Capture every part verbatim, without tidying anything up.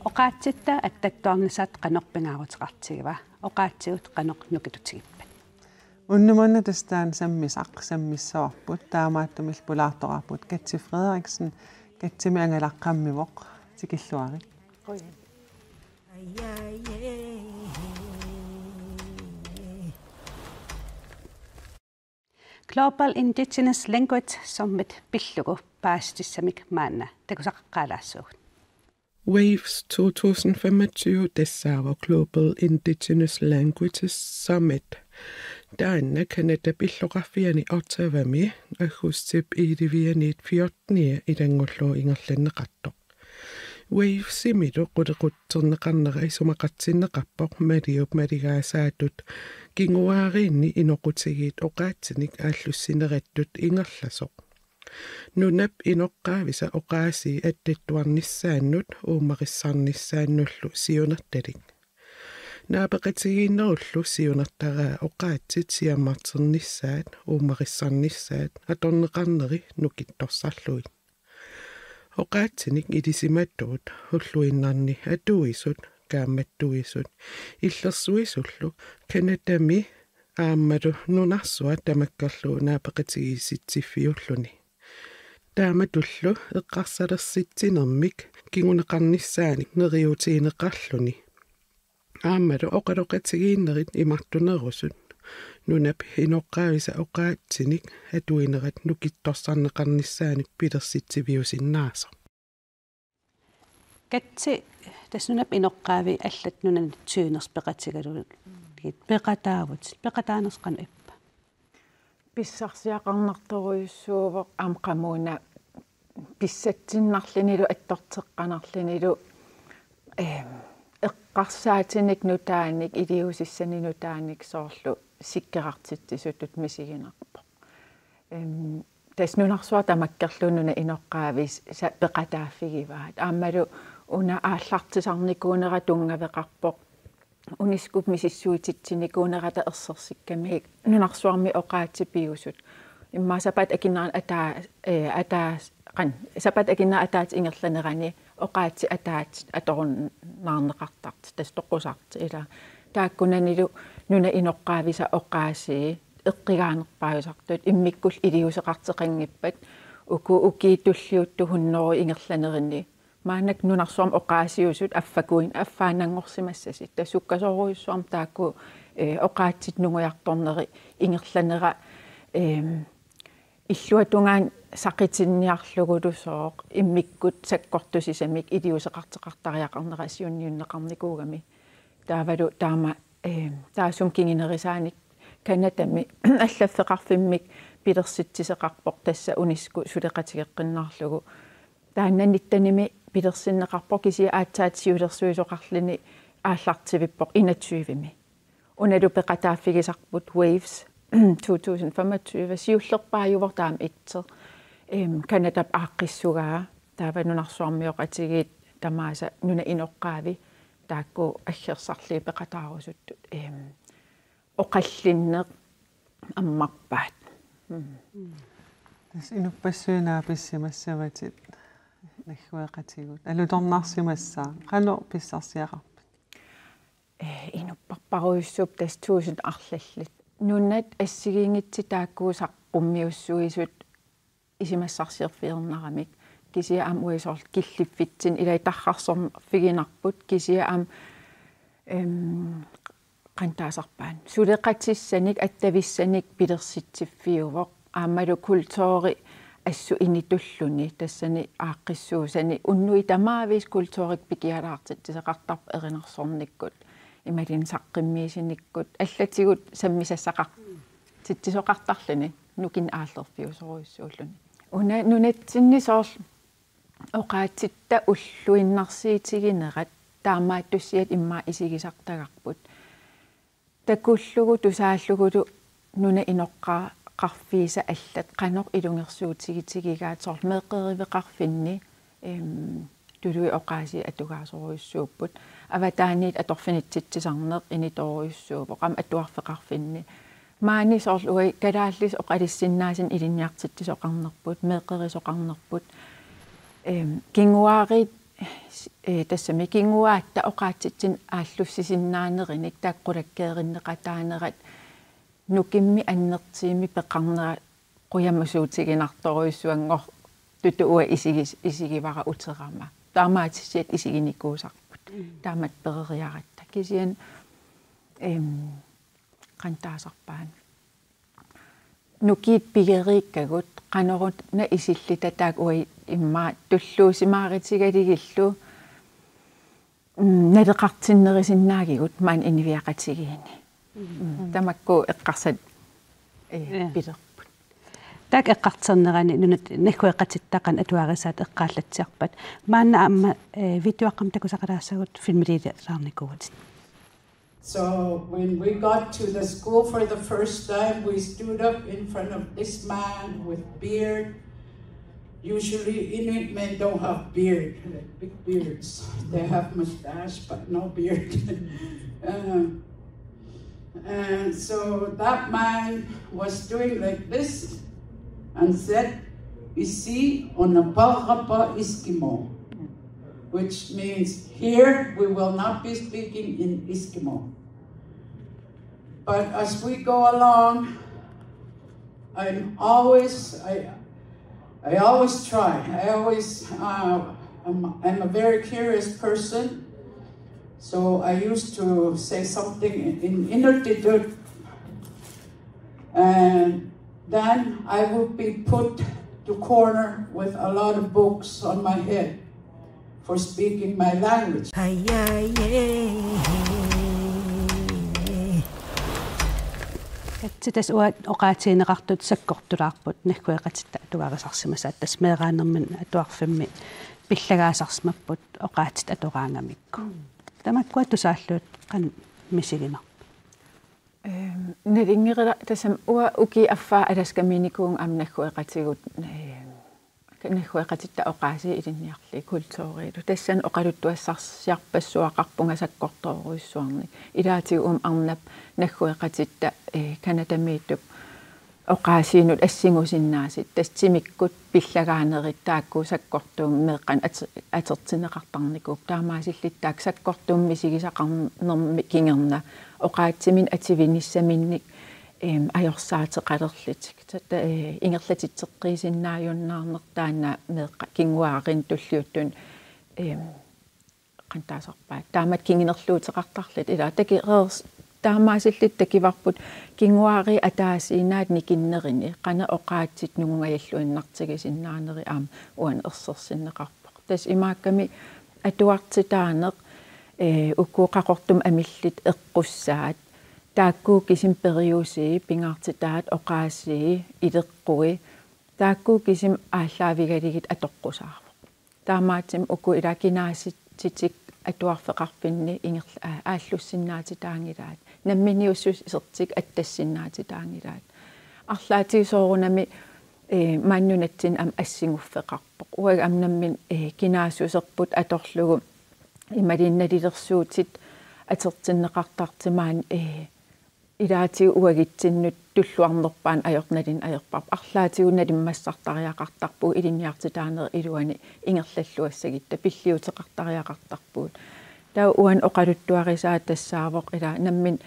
Oqaatsitta attattuarnisat qanoq pingaaruteqartigiva? Oqaatsigut qanoq nukittutigippat? Unnuk manna tassa taanna sammisaq sammissavarput, taamaattumillu pulaartoqarpugut Katsi Frederiksen, Katsimi angalaqqammivoq, tikilluarit. Global Indigenous Language Summit pillugu paasitissamik maanna takusaqaqqaalaassuugut. Waves to tusind femogtyve tassaavoq Global Indigenous Languages Summit. Taanna Canadap illoqarfiani Ottawami aggustip elleve-ianiit fjorten-ia ilanngullugu ingerlanneqartoq. Wavesimilu qulequtserneqarnera isumaqartinneqarpoq Maliup maligaasaatut kinguaariinni inoqutigiit oqaatsinik aallussinerattut ingerlasoq. Nunap inoqqaavisa oqaasii attattuarnissaannut uummarissarnissaannullu siunertalik. Naapeqatigiinnerullu siunertaraa oqaatsit siammarternissaat, uummarissarnissaat atorneqarneri nukittorsarlugit. Oqaatsinik ilisimatuut ulluinnarni atuisut, kaammattuisut, illersuisullu Canadami aammalu nunarsuaq tamakkerlugu naapeqatigiissitsiffiulluni. Taamatullu eqqarsalersitsinermik kinguneqarnissaanik neriuutigineqarluni. Aammalu oqaloqatigiinnerit imartunerusut nunap inoqqaavisa oqaatsinik atuinerat nukittorsarneqarnissaanik pilersitsiviusinnaasoq. Katsi, tassa nunap inoqqaavi allat nunanit tyvenersoq peqatigalugit peqataavutit. Peqataanersoq qanoq ippa? Pissarsiaqarnartorujussuuvoq aamma qamuuna pissatsinnarlunilu attorteqqanarlunilu, ehm, eqqarsaatinik nutaanik, iliuusissanik nutaanik soorlu sikkerartitsisutut misiginarpoq. Ehm, tassa nunarsuaq tamakkerlugu nunap inoqqaavi sa-, peqataaffigivaat. Aammalu una aallartisarnikuunera tunngaveqarpoq UNESCO-p misissuititsinikuunerata ersersikkamigit nunarsuarmi oqaatsit piusut. Immaqa sapaatip akunnerani ataa-, eh, ataa-, qan-, sapaatip akunnerani ataatsip ingerlanerani oqaatsit ataatsip atorunnaarneqartartut, tassa toqusartut ilaa. Taakkunanilu nunap inoqqaavisa oqaasii eqqugaanerpaajusartut immikkullu iliuuseqartoqanngippat uku ukiut tulliuttut hunnorujut ingerlanerini. Maannakkut nunarsuarmi oqaasiusut affakuin-, affaannanngorsimassasut. Tassa sukkasoorujussuarmik taakku, eh, oqaatsit nungujartorneri ingerlanera, ehm, illuatungaanut saqutinniarlugulu sooq immikkut sakkortusisamik iliuuseqartoqartariaqarnera siunniunneqarnikuugami. Taavalu taama, eh, taassuma kingunerisaanik Canadami allaffeqarfimmik pilersitsisoqarpoq tassa UNESCO suleqatigeqqinnaarlugu. Taanna nittenimi pilersinneqarpoq kisianni aatsaat siulersuisoqarluni aallartivippoq enogtyvemi. Unalu peqataaffigisarput Waves to tusind femogtyve siullerpaajuvoq taama itseq. Ehm, Canadap aaqqissugaa taava nunarsuarmioqatigiit tamaasa nunap inoqqaavi taakku aggersarlugit peqataarusuttut, ehm, oqallinneq ammarpaat. Mm. Tassa inuppassuit naapissimassavatit naggueqatigut. Alutornarsimassaaq. Qanoq pissarsiaqarpit? Eh, inupparparujussuupput tassa tusind arlallit. Nunat assigiinngitsut taakku saqqummiussuisut isumassarsiorfigineqarnikuugamik. Kisianni aamma uagut soorlu killiffitsinni ilai tarrarsorfiginarput. Kisianni aamma, ehm, qanoq taasarpaat. Suleqatissanik, attavissanik pilersitsiffiuvoq. Aammalu kulturi assut initulluni, tassani aaqqissuussani. Unnuit tamaviisa kulturit pikialaartitsisoqartarput erinarsornikkut, imaluunniit saqqummiussinikkut, allatigut sammisassaqartitsisoqartarluni, nukinnik aallerfiusorujussuulluni. Una nunatsinni soorlu oqaatsitta ulluinnarsiutiginerat taamaattussiat immaqa isigisartagarput. Takullugu tusaallugulu nunap inoqqaaqarfiisa allat qanoq ilungersuutigitigigaat soorlu meeqqeriveqarfinni Em, tuluit oqaasii atugaasorujussuupput. Avataaniit atorfinitsitsisarneq initorujussuuvoq, aamma atuarfeqarfinni. Maani soorlu uagut kalaallisut oqalussinnaasunik ilinniartitsisoqarnerput, meeqqerisoqarnerput. Em, kinguaariit, eh, tassami kinguaatta oqaatsitsinnut aallussisinnaanerinik taakku qulakkeerinneqataanerat nukimmi annertuumik peqarnerat qujamusuutiginartorujussuanngortutut uanga isigis-, isigivara uterama. Taamaatissiat isiginikuusarput. Mm. Taamatut peroriaratta. Kisianni, em, qanoq taasarpaat. Nukiit pigeriikkagut, qanoruna isilluta taakku uagut immaqa tulluusimaarutigalugillu, mm, naleqartinnerisinnaagigut maani inuiaqatigiinni. Mm. Mm. Tamakku eqqarsat, eh, Ja. pilerput. Taakku eqqartornerani nunat naggueqatitta qanoq atuarisaat eqqaallatsiarpat. Maanna aamma, eh, videoaqqamik takusaqalaassagut filmiliilaarnikuuvutit. So when we got to the school for the first time, we stood up in front of this man with beard. Usually Inuit men don't have beard, like big beards. They have mustache, but no beard. Uh, and so that man was doing like this and said, "Ici, on ne parlera pas Eskimo," which means, "Here we will not be speaking in Eskimo." But as we go along, I'm always, I, I always try. I always, uh, I'm, I'm a very curious person. So I used to say something in, in Inuktitut, and then I would be put to corner with a lot of books on my head for speaking my language. Katsi, tassa uagut oqaatigineqartut sakkortulaarput naggueqatitta atugarisarsimasaat, tassa meeraanermini atuarfimmi pillagaasarsimapput oqaatsit atoraangamikku. Tamakkua tusaallugu qanoq misiginarpa? Ehm, nalunngilara tassami uanga ukiup affaa Alaskamiinnikuuvunga aamma naggueqatigut, ehm, naggueqatitta oqaasii ilinniarlugit kulturilu. Tassani oqaluttuassarsiarpassuaqarpunga sakkortoorujussuarnik. Ilaatigut uuma arnap naggueqatitta, eh, Canadamiittup oqaasiinut assingusinnaasut, tassa timikkut pillagaanerit taakku sakkortuumik meeqqanut at-, atortinneqartarnikuupput, taamaasillutik taakku sakkortuumik misigisaqarnermik kingorna oqaatsiminnik atuinissaminnik, em, ajorsaateqalerlutik. Tassa, eh, ingerlatitseqqiisinnaajunnaarneq taanna meeqqat kinguaariinnut tulliuttunut, em, qanoq taasarpaat. Taamatut kingunerluuteqartarlutik. Ila takireers-, taamaasillutik takuarput kinguaariit ataasiinnaat nikinnerini qanoq oqaatsit nungungajalluinnartigisinnaanerit aamma uani ersersinneqarpoq. Tassa imaakkami atuartitaaneq, eh, uku Qaqortumi amillit eqqussaat. Taakku kisimi periusii, pingaartitaat, oqaasii, ileqqui. Taakku kisimi aallaavigalugit atoqqusaavoq. Taamaattumik uku ila kinaassutsitik atuarfeqarfinni ingerl-, aa, aallussinnaatitaanngilaat. Namminiussusertik attassinnaatitaanngilaat. Arlaatigut soorunami, eh, maani nunatsinni aamma assiguffeqarpoq. Uagut aamma nammineq, eh, kinaassuserput atorlugu imaluunniit nalilersuutit atortinneqartartut maani, eh, ilaatigut uagutsinnut tulluarnerpaamik ajornalin ajorpar. Arlaatigut nalimmassartariaqartarpugut ilinniartitaanerup iluani ingerlalluassagutta pilliuteqartariaqartarpugut. Taava uani oqaluttuarisaa tassaavoq ila nammineq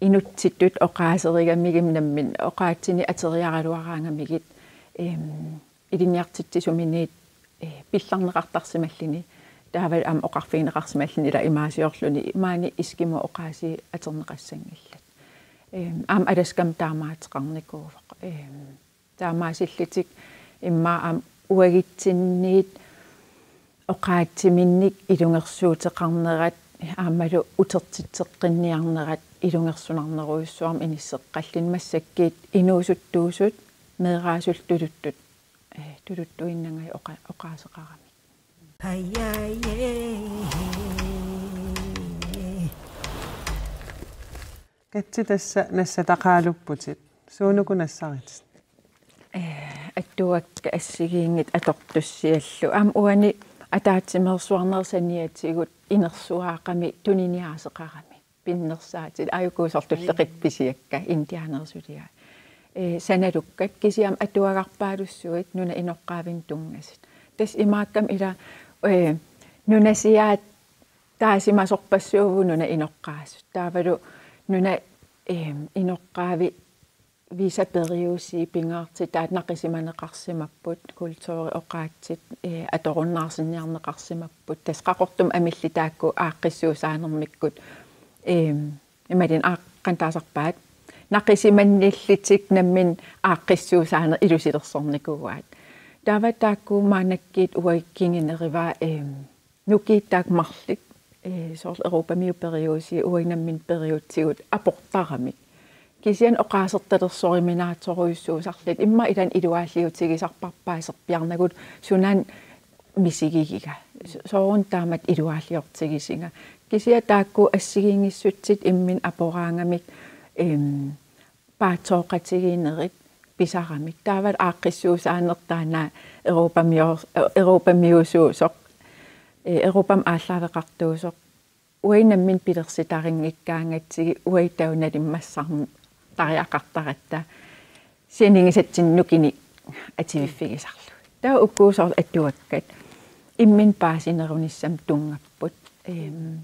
inuttitut oqaaserigamigit nammineq oqaatsinik ateriaraluaraangamigit, em, ilinniartitsisuminit, eh, pillarneqartarsimalluni. Taavalu aamma oqarfigineqarsimalluni ila imaasiorluni maani Eskimo oqaasii atorneqassanngillat. Em, aamma Alaskami taamaateqarnikuuvoq. Em, taamaasillutik immaqa aamma uagutsinnit oqaatsiminnik ilungersuuteqarnerat aammalu utertitseqqinniarnerat ilungersunarnerujussuarmik inisseqqalluni massakkut inuusuttuusut meeraasullu tuluttut, eh, tuluttuinnangajaat oqa-, oqaaseqaramik. Katsi, tassa nassataqaalupputit. Suunuku nassaritit? Eh, attu Atuakkat assigiinngitsut atortussiallu. Aamma uani ataatsimeersuarnerup saniatigut inersuaaqami tuniniaaseqarami. Pinnersaatit, aajuku soorlu tulleqit pisiakka, indianerit suliaat. Ee, sanalukkat kisianni atuagarpaalussuit nunap inoqqaavinik tunngasut. Tassa imaakkami ila, ee, nunasiaat taasimasorpassuuvugut nunap inoqqaasut. Taavalu nunap, ee, inoqqaavi visa periusi pingaartitaat naqisimaneqarsimapput, kulturi oqaatsit, ee, atorunnaarsinniarneqarsimapput, tassa Qaqortumi amillit taakku aaqqissuussaanermikkut, ee, imaluunniit aa-, qanoq taasarpaat, naqisimannillutik nammineq aaqqissuussaaneq ilusilersornikuuaat. Taava taakku maannakkut uagut kingunerivaa, ee, nukiit taakku marluk, ee, soorlu Europamiut periusiat uagut nammineq periutsigut aportaramik. Kisianni oqaasertalersoruminaatsorujussuusarlutik immaqa ilaanni iluaalliutigisarpasipparput paaserpiarnagu sunaana misigigiga. So-, sooruna taamatut iluaalliortigisinga. Kisianni taakku assigiinngissutsit imminnut aporaangamik, em, paatsooqatigiinnerit pisaramik. Taavalu aaqqissuussaaneq taanna Europamior-, Europamiusuusoq, ee, Europami aallaaveqartuusoq. Uagut nammineq pilersitarinngikkaangatsigit uagut taava nalimmassartariaqartaratta sanigisatsinnik nukinik atuiffigisarlugit. Taava uku soorlu atuakkat imminnut paasinerunissamut tunngapput. Em,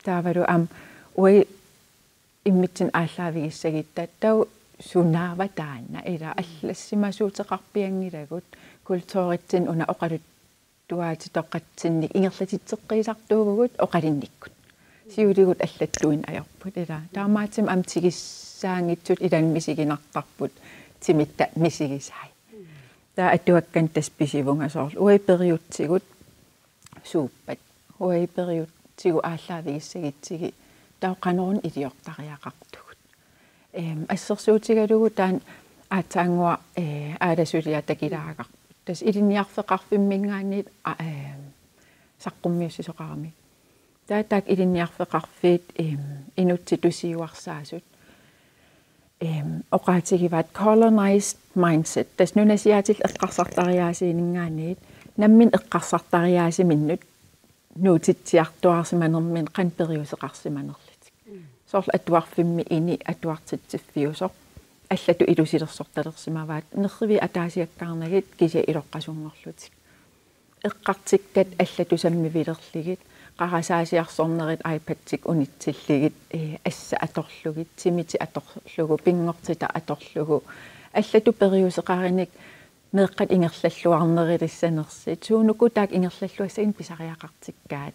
taavalu aamma uagut immitsinnut aallaavigissagutta taava sunaava taanna ila allassimasuuteqarpianngilagut kulturitsinnut una oqaluttuaatitoqatsinnik ingerlatitseqqiisartuuvugut oqalinnikkut. Siuligut allattuinnaq ajorput ila. Taamaattumik aamma tigussaanngitsut ilaanni misiginartarput timitta misigisai. Taava atuakkanik tassa pisivunga soorlu uagut periutsigut suuppat. Uagut periutsigut aallaavigissagutsigit taava qanoruna iliortariaqartugut. Em, assersuutigalugu taanna aatsaannguaq, ee, aalasuliaq takilaagarput. Tassa ilinniarfeqarfimminngaanniit, a-, em, saqqummiussisoqarami. Taava taakku ilinniarfeqarfiit, em, inuttitut siuarsaasut, em, oqaatigivaat colonized mindset. Tassa nunasiaatillu eqqarsartariaasiinninngaanniit nammineq eqqarsartariaasiminnut nuutitsiartuaarsimanerminni qanoq periuseqarsimanerlutik. Soorlu atuarfimmi ini atuartitsiffiusoq allatut ilusilersortalersimavaat nerriviit ataasiakkaarnagit kisianni iloqqasunngorlutik. Eqqartukkat allatut sammivilerlugit, qarasaasiarsornerit iPad-ikkut unitsillugit, ee, assat atorlugit, timitit atorlugu, pinngortitat atorlugu, allatut periuseqarunik meeqqat ingerlalluarnerulissanersut, suunuku taakku ingerlalluassaginnut pisariaqartikkaat.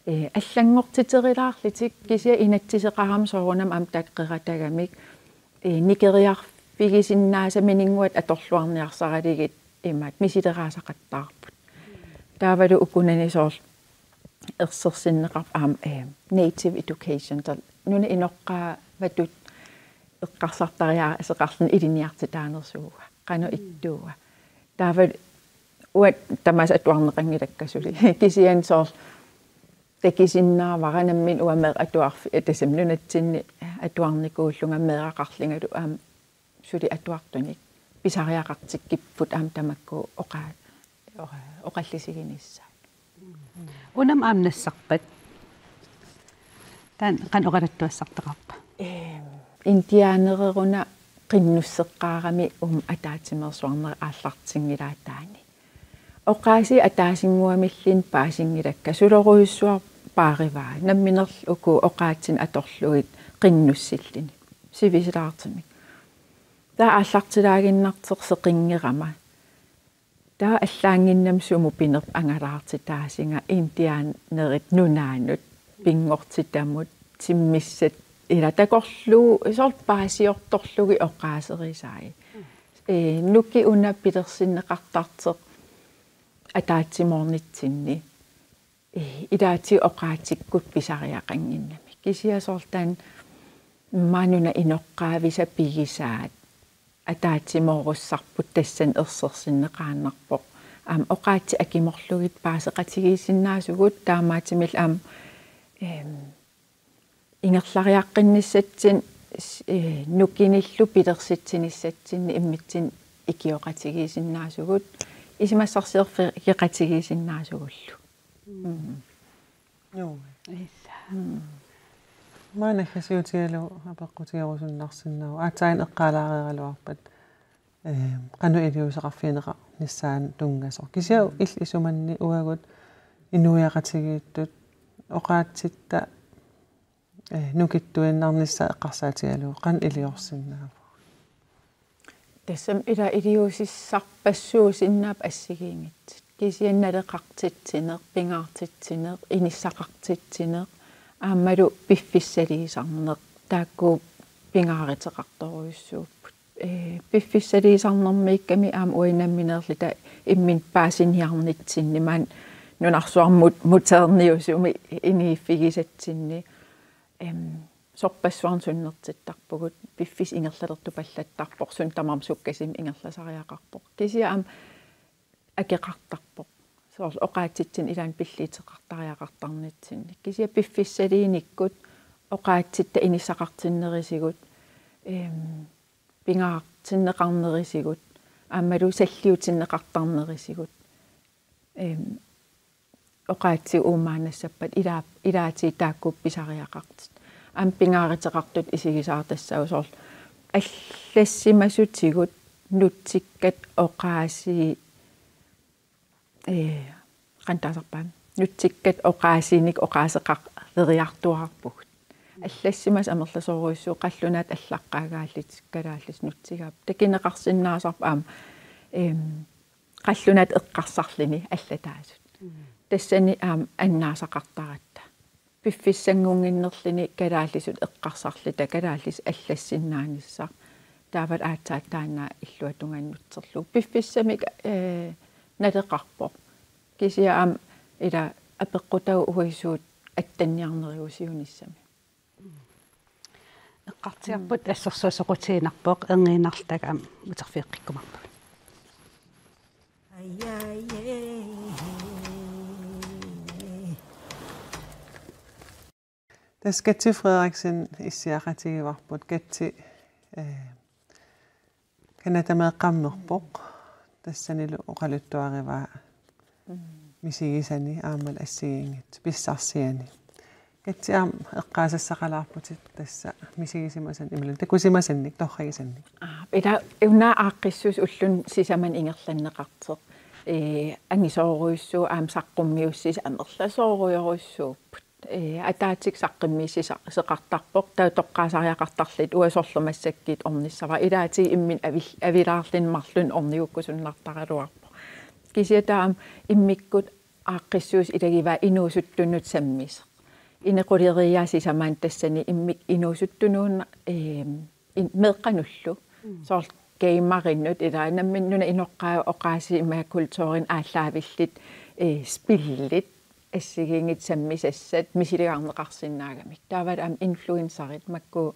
Ee, allanngortiterulaarlutik kisianni inatsiseqarami soorunami aamma taakku qeratagamik, ee, nikeriarfigisinnaasaminnguatit atorluarniarsaralugit imaattoq misileraasaqattaarput. Taavalu ukunani soorlu ersersinneqarpoq aamma, ee, native education, taava nunap inoqqaavatut eqqarsartariaaseqarluni ilinniartitaanersuuvoq. Qanoq ittuua. Taava uanga tamaasa atuarneqanngilakka suli. Kisianni soorlu takusinnaavara nammineq uanga meeqqat atuarfik, ee, tassami nunatsinni atuarnikuullunga meeraqarlungalu aamma suli atuartunik pisariaqartikkipput aamma tamakku oqa-, oqa-, oqallisiginissaat. Unami aamma nassarpat. Taanna qanoq oqaluttuassartaqarpa? Ehm, indianereruna qinnusseqqaarami uuma ataatsimeersuarnerup aallartinngilaataani. Oqaasii ataasinnguamilluunniit paasinngilakka, sulorujussuaq paarivaa, namminerlu uku oqaatsinik atorlugit qinnussillutik, sivisuumik. Taava aallartilaaginnartoq seqinngerama. Taava allaannginnami sumut pinerpoq angalaartitaasunga indianerit nunaannut, pinngortitamut, timmissat ila takorluukkut, soorlu paasiortorlugit oqaaserisai. Ee, nukiit una pilersinneqartartoq ataatsimoornitsinni. Ee, ilaatigut oqaatsikkut pisariaqannginnamik. Kisianni soorlu taanna maanna nunap inoqqaavisa pigisaat ataatsimoorussarput tassani ersersinneqaannarpoq. Aamma oqaatsit akimorlugit paaseqatigiissinnaasugut taamaattumillu aamma, ehm, ingerlariaqqinnissatsinnik, s-, ee, nukinillu pilersitsinissatsinnik immitsinnut ikioqatigiissinnaasugut, isumassarsiorfigeqatigiissinnaasugullu. Mm. Joo. Illa. Mm. Maanna naggasiutigalugu apeqqutigerusunnarsinnaavoq. Aatsaat eqqaalaareeraluarpat, eh, qanoq iliuuseqarfigineqarnissaa tunngasoq. Kisianni illit isumanni uagut inuiaqatigiittut oqaatsitta, eh, nukittuinnarnissaa eqqarsaatigalugu qanoq iliorsinnaava? Tassami ila iliuusissarpassuusinnaapput assigiinngitsut. Kisianni naleqartitsineq, pingaartitsineq, inissaqartitsineq, aammalu piffissaliisarneq, taakku pingaaruteqartorujussuupput. Eh, piffissaliisarnermiikkami aamma uagut nammineerluta imminut paasiniarnitsinni, maani nunarsuarmut muterniusumi iniiffigisatsinni. Em, sorpassuarnik sunnertittarpugut, piffissaq ingerlalertupallattarpoq, suut tamarmik sukkasuumik ingerlasariaqarpoq. Kisianni aamma akeqartarpoq. Soorlu oqaatsitsinnut ilaanni pilliuteqartariaqartarnitsinni. Kisianni piffissaliinikkut oqaatsitta inissaqartinnerisigut, em, pingaartinneqarnerisigut, aammalu salliutinneqartarnerisigut. Em, oqaatsigut uumaannassappat ila-, ilaatigut taakku pisariaqartut. Aamma pingaaruteqartut isigisartassagut soorlu allassimasutigut nutsikkat oqaasii, eh, qanoq taasarpaat. Nutsikkat oqaasiinik oqaaseqarleriartuaarpugut. Allassimasut amerlasoorujussuupput, qallunaatut allaqqaagaallutik kalaallisut nutsigaat. Takuneqarsinnaasarput aamma, em, qallunaatut eqqarsarluni allataasut. Mm. Tassani aamma annaasaqartaratta. Piffissanngunnginnerluni kalaallisut eqqarsarluta kalaallisut allassinnaanissaq. Taavalu aatsaat taanna illuatungaanut nutserlugu. Piffissamik, eh, naleqarpoq. Kisianni aamma ila apeqqutaavoq uagut suut attanniarnerugut siunissami. Eqqartorput assersuut soqutiginarpoq, erniinnarluta aamma uterfigeqqikkumaarpugut. Tassa Katja Frederiksen issiaqatigivarput, Katja, eh, Canadameeqqammerpoq, tassanilu oqaluttuarivaa Mm. misigisani aammalu assigiinngitsuni pissarsiani. Katja, aamma eqqaasassaqalaarputit tassa misigisimasan-, imaluunniit takusimasannik, torragisannik. Aa, ila una aaqqissuusoq ulluni sisamanik ingerlanneqartoq. Ee, angisoorujussuuvoq aamma saqqummiussisut amerlasoorujorujussuupput. Ee, ataatsip saqqummiussisa-, seqartarpoq, taava toqqaasariaqartarluta uanga soorlu massakkut ornissavara, ilaatigut imminut avil-, avilaarluni marlunnik ornigukkusunnartaraluarpoq. Kisianni taava immikkut aaqqissuusoq ilagivaat inuusuttunut sammisoq. Inequleriiaat sisamanik tassani immik-, inuusuttunuuna, eem, in-, meeqqanullu. Mm. Soorlu gamerinut, ila nammineq nunap inoqqaavi oqaasii immaqa kulturinut aallaavillit, ee, spillit, assigiinngitsut sammisassat misiligarneqarsinnaagamik. Taavalu aamma influencerit, makku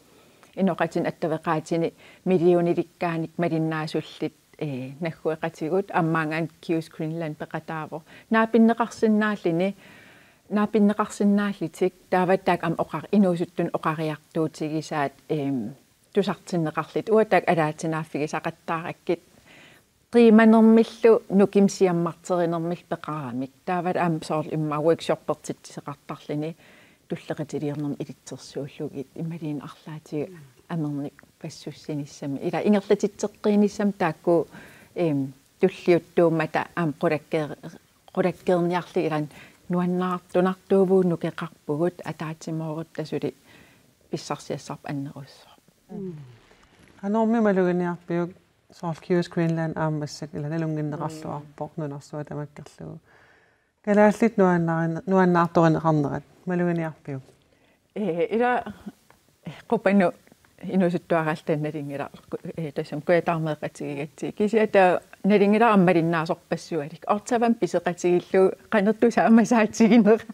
inoqatinik attaveqaatini millionilikkaanik malinnaasullit, ee, naggueqatigut, aamma maanngaanniit Kius Greenland peqataavoq. Naapinneqarsinnaalluni, naapinneqarsinnaallutik, taava taakku aamma oqa-, inuusuttunut oqariartuutigisaat, eem, tusartinneqarlutik. Uanga taakku alaatsinaaffigisaqattaarakkit, qiimanermillu nukimik siammarterinermillu peqaramik. Taavalu aamma soorlu immaqa workshoppertitsisoqartarluni tulleqatiliornermik ilitsersuullugit imaluunniit arlaatigut amernik passussinissami. Ila ingerlatitseqqiinissamut taakku, eem, tulliuttuummata aamma qulakkeer-, qulakkeerniarlugit, ila nuannaartunartuuvugut, nukeqarpugut, ataatsimoorutta suli pissarsiassarput annerussaaq. Mm. Qanormi maluginiarpiuk, soorlu Kius Greenland aamma massakkut ila nalunnginneqarluarpoq, mm, nunarsuaq tamakkerlugu. Kalaallit nuannarin-, nuannaartorineqarnerat maluginiarpiuk? Ee, ila, ee, Qupanut inuusuttuaraalluta nalunngilara, ee, tassami kujataarneeqatigigatsigit. Kisianni taava nalunngilaq aamma malinnaasorpassualik. Ortsavammi pisoqatigiillugu qanoq tusaamasaatsiginera.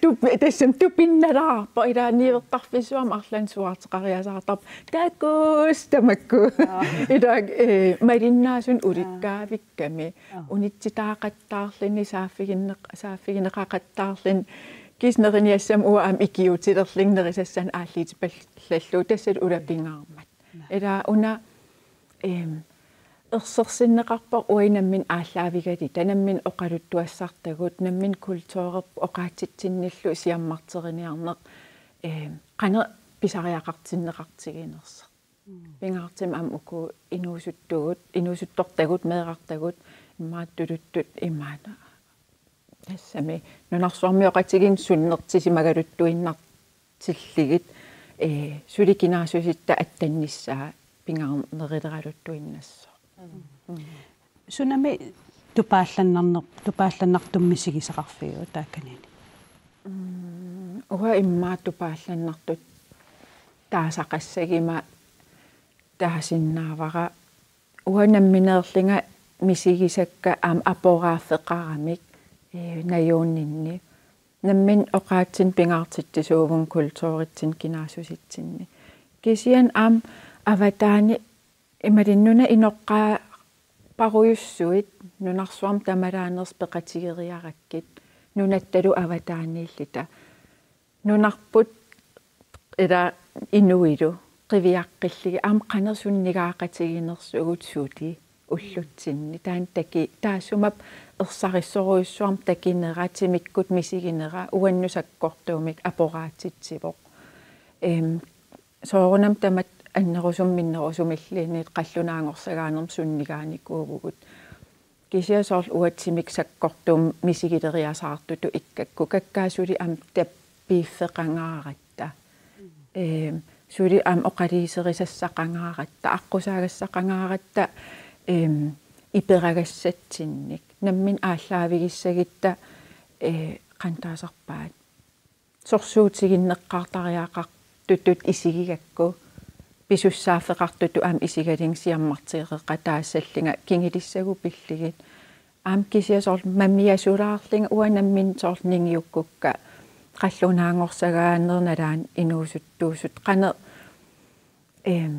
Tup-, tassami tupinnalaarpoq, ila niuertarfissuarmi arlaannik suaarteqariasaartarpoq. Taakkuusut tamakku. Aa. Ila, ee, malinnaasunut, aa, ulikkaavikkami. Aa. Unitsitaaqattaarluni, saaffiginneq-, saaffigineqaqattaarluni. Kisianni neriniassammat uanga aamma ikiuutilerlunga nerisassanik aalliitipallallugu, tassalu ulapingaarmat. Naa. Ila una, eem, Ersersinneqarpoq uagut nammineq aallaavigalugit, nammineq oqaluttuassartagut, nammineq kulturerput oqaatsitsinnillu siammarteriniarneq, eh, qanoq pisariaqartinneqartiginersoq. Pingaartumik aamma uku inuusuttugut, inuusuttortagut, meerartagut, immaqa tuluttut imaana. Tassami nunarsuarmioqatigiinni sunnertissimagaluttuinnartillugit, eh, suli kinaassusitta attannissaa pingaarneruleraluttuinnassaaq. Sunami tupaallannarner-, tupaallannartumik misigisaqarfigiuk taakkunani? Mm, uanga immaqa tupaallannartut taasaqassaguma taasinnaavara. Uanga nammineerlunga misigisakka aamma aporaaffeqaramik, eh, najuunninni. Nammineq oqaatsinik pingaartitsisuuvunga kulturitsinni kinaassusitsinni. Kisianni aamma avataani imaluunniit nunap inoqqaaparujussuit nunarsuarmi tamalaanersoq peqatigeriarakkit nunattalu avataaniilluta. Nunarput ila inuilu qiviaqqillugit aamma qanoq sunnigaaqatiginersugut suli ullutsinni. Taanna taki-, taassuma ersarissorujussuarmik takunera, timikkut misiginera, uannut sakkortuumik aporaatsitsivoq. Em, soorunami tamatta annerusumik minnerusumilluunniit qallunaanngorsagaanermik sunnigaanikuuvugut. Kisianni soorlu uagut timikkut sakkortuumik misigileriasaartutut ikkakku, kakkaak suli aamma tappiiffeqangaaratta. Eem, suli aamma oqaluuserisassaqangaaratta, aqqusaagassaqangaaratta, eem, iperagassatsinnik. Nammineq aallaavigissagutta, ee, qanoq taasarpaat. Sorsuutiginneqqaartariaqartutut isigigakku, pisussaaffeqartutut aamma isigalugu siammarteqeqataassallunga kingulissagut pillugit. Aamma kisianni soorlu mamiasulaarlunga uanga nammineq soorlu ningiukkukka qallunaanngorsagaanerup nalaani inuusuttuusut qanoq, eem,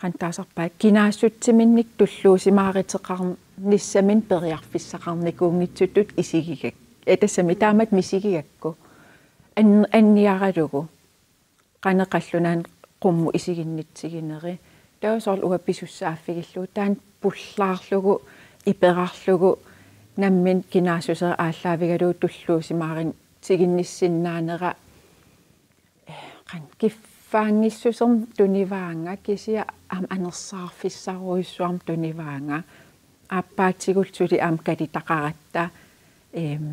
qanoq taasarpaat, kinaassutsiminnik tulluusimaaruteqarnissaminnik periarfissaqarnikuunngitsutut isigigakku. Ee, tassami taamatut misigigakku. An-, anniaralugu. Qanoq qallunaanut qummut isiginnitsigineri. Taava soorlu uanga pisussaaffigillugu. Taanna pullaarlugu, iperarlugu, nammineq kinaassuseq aallaavigalugu tulluusimaarutiginnissinnaanera. Qanoq kiffaanngissusermik tunivaanga kisianni aamma anersaarfissarujussuarmik tunivaanga. Aappaatigullu suli aamma kalitaqaratta, eem,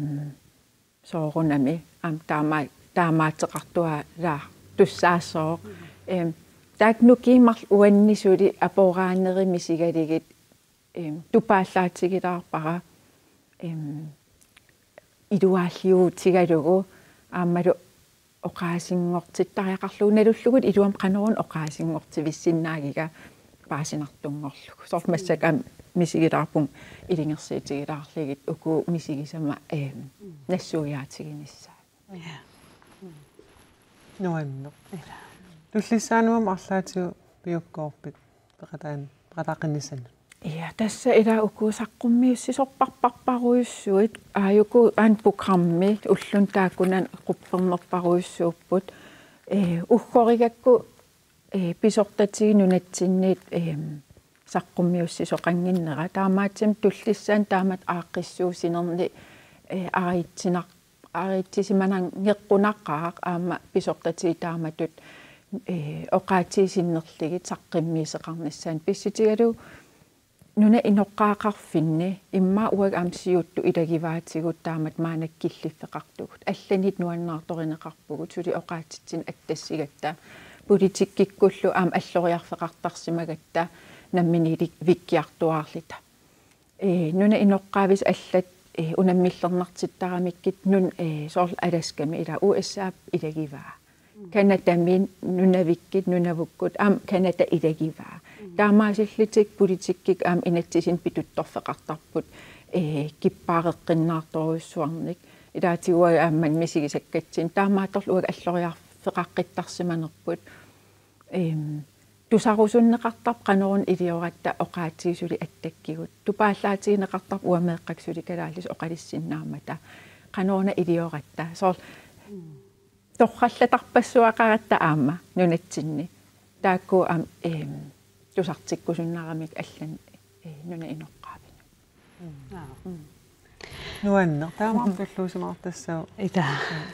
soorunami aamma taama-, taamaattoqartualaartussaassooq. Eem, taakku nukiit marluk uanni suli aporaanerit misigalugit, eem, tupaallaatigilaarpara, eem, iluaalliuutigalugu aammalu oqaasinngortittariaqarlugu nalullugu iluamik qanoruna oqaasinngortivissinnaagiga paasinartunngorlugu. Soorlu massakkut aamma misigilaarpunga ilungersuutigilaarlugit uku misigisama, eem, nassuiaatiginissaat. Ja. Nuanneq. Ila. Tullissaanut aamma arlaatigut piukkoorpit peqataan-, peqataaqqinnissannut? Ja, tassa ila uku saqqummiussisorparparparujussuit, aajuku aamma programmi ulluni taakkunani quppernerparujussuupput. Ee, uggorigakku, ee, pisortatigut nunatsinniit, eem, saqqummiussisoqannginnera. Taamaattumik tullissaani taamatut aaqqissuussinerni, ee, aritsinar-, aritsisimananngeqqunaqaaq aamma pisortatigut taamatut, ee, oqaatsigut sinnerlugit saqqummiusseqarnissaannut pissutigalugu nunap inoqqaaqarfinni immaqa uagut aamma siuttut ilagivaatigut taamatut maannakkut killiffeqartugut. Allaniit nuannaartorineqarpugut suli oqaatsitsinnut attassigatta. Politikkikkullu aamma alloriarfeqartarsimagatta namminiilivikkiartuaarluta. Ee, nunap inoqqaavisut allat, ee, unammillernartittaramikkit nun-, ee, soorlu Alaskami ila U S A ilagivaa. Canadami nunavikkut, nunavukkut, aamma Canada ilagivaa. Taamaasillutik politikkikkut aamma inatsisinik pituttorfeqartarput, ee, kippaareqqinnaartorujussuarnik. Ilaatigut uagut aamma misigisakkatsinnik. Taamaattorli uagut alloriarfeqaqqittarsimanerput. Eem, tusarusunneqartarpoq qanoruna ilioratta oqaatsigut suli attakkigut. Tupaallaatigineqartarpoq uanga meeqqakka suli kalaallisut oqalussinnaammata. Qanoruna ilioratta. Soorlu torrallatarpassuaqaratta aamma nunatsinni. Taakku aamma, eem, tusartikkusunnaramik allan nunap inoqqaavinut. Aa. Nuanneq taamaammat tulluusimaartassaq. Ita.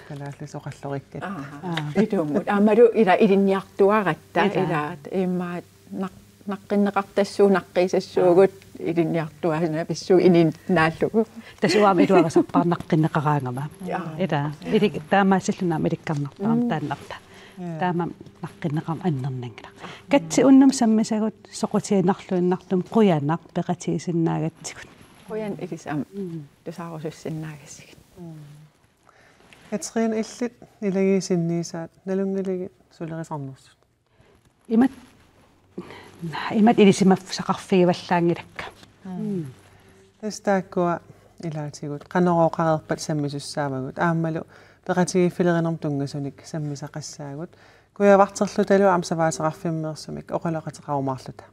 Kalaallisut oqallorikkatta. Aa. Ilumut. Aammalu ila ilinniartuaratta. Ita. Ila immaqa naq- naqqinneqartassuugut naqqiisassuugut ilinniartuaannavissut inuit naallugu. Tassa uanga iluarisarpara naqqinneqaraangama. Ita. Ilik taamaasillunga ilikkarnartarama taannarta. Taama naqqinneqarama annernanngilaq. Katsi unnuk sammisagut soqutiginarluinnartumik qujanaq peqatigisinnaagatsigut. Qujan ilisam tusaarusussinnaagassigut. Katrine, illit ilagiit sinniisaat nalunngiligit sulerisarnersut? Imat imat ilisimaffissaqarfigivallaanngilakka. Tassa taakkua ilaatigut qanorooqareerpat sammisussaavagut aammalu peqatigiiffilerinermut tunngasunik sammisaqassaagut. Kujavarterlutalu aamma savaateqarfimmeersumik oqaloqateqarumaarluta.